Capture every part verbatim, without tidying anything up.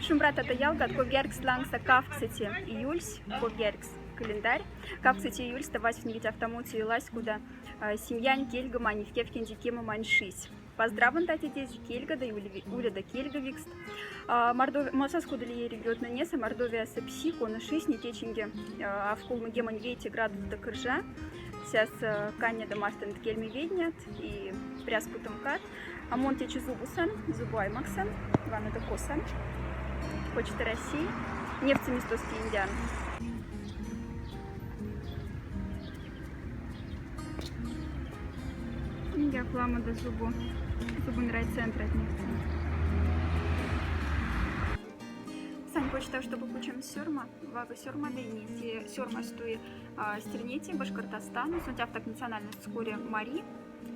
Шумбрат, тата ялгат, ков ярикст лангса кавксоте июльсь, ков ярикст календарь. Кавксоте июльста васьфнигеть автоматом юлась, кода, а, семьянь кельгома нивке вкенди кемомань шись. Поздравон татедезь, кельгода и улеви-, уледа кельговикст. А, Мордов-, мосас кудыли регионтнэнеса, Мордовияса пси, кона шись не течинге, а, авкулмы гемонь вейте градус да кыржа. Сяс, а, каньяда мартын кельме веднят и пряс путом кат. А мон течи зубусан, зубу аймаксан, вана да косан. Почта России. Невцемес тости индян. Я клама да зубу. Зубун райцентр отнести. Сань почта, чтобы кучем сёрма, вага сёрма да и не те сёрма стоит. А, стернети Башкортостану, сунтяфтак национальность вскоре мари,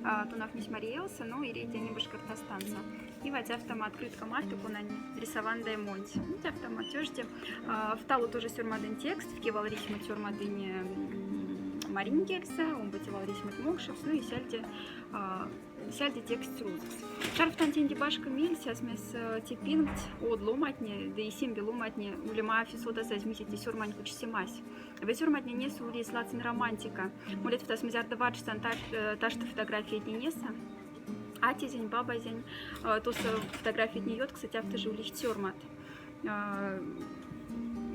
а, тонафнись мари элса, но и рейдяне Башкортостанца. И ватяфтама открытка марты, конань рисован дай монть. Ну, тяфтама тёжде. А, вталу тоже сёрмадынь текст, вке валрисьмат сёрмадынь, м, маринь кельса, омботе валрисьмат мокшекс, ну и сяльде, а, сяльде текст рузкс. Шарфтан тенди башка мель, сясмес, э, тепингть, од ломатне, да и сембе ломатне, улема фи содаса азьмисети сёрмань кучсемась. Ве сёрматненеса улись лацин романтика. Молят фотосмезярда варчсан та-, э, ташты фотографиятненеса. Атязень, бабазень, э, тосо фотографиятне ёткса тяфта же улихть сёрмат. Э,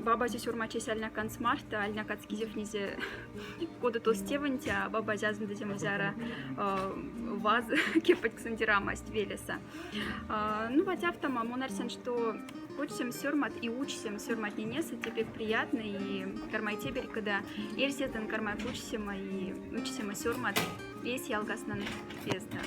бабазе сёрмачесь альняканц марта, альнякац кизефнизе кода тос тевонтя, а бабазе азындазе мзяра, э, ваз кепотьксынди рамасть велеса. А, ну, ватяфтама, мон арьсан, что кучсем сёрмат и учсем сёрматненеса, те пек приятно, и кармай теберь, когда эрзездан кармай кучсема и учсема сёрмат весь ялгаснан пезда.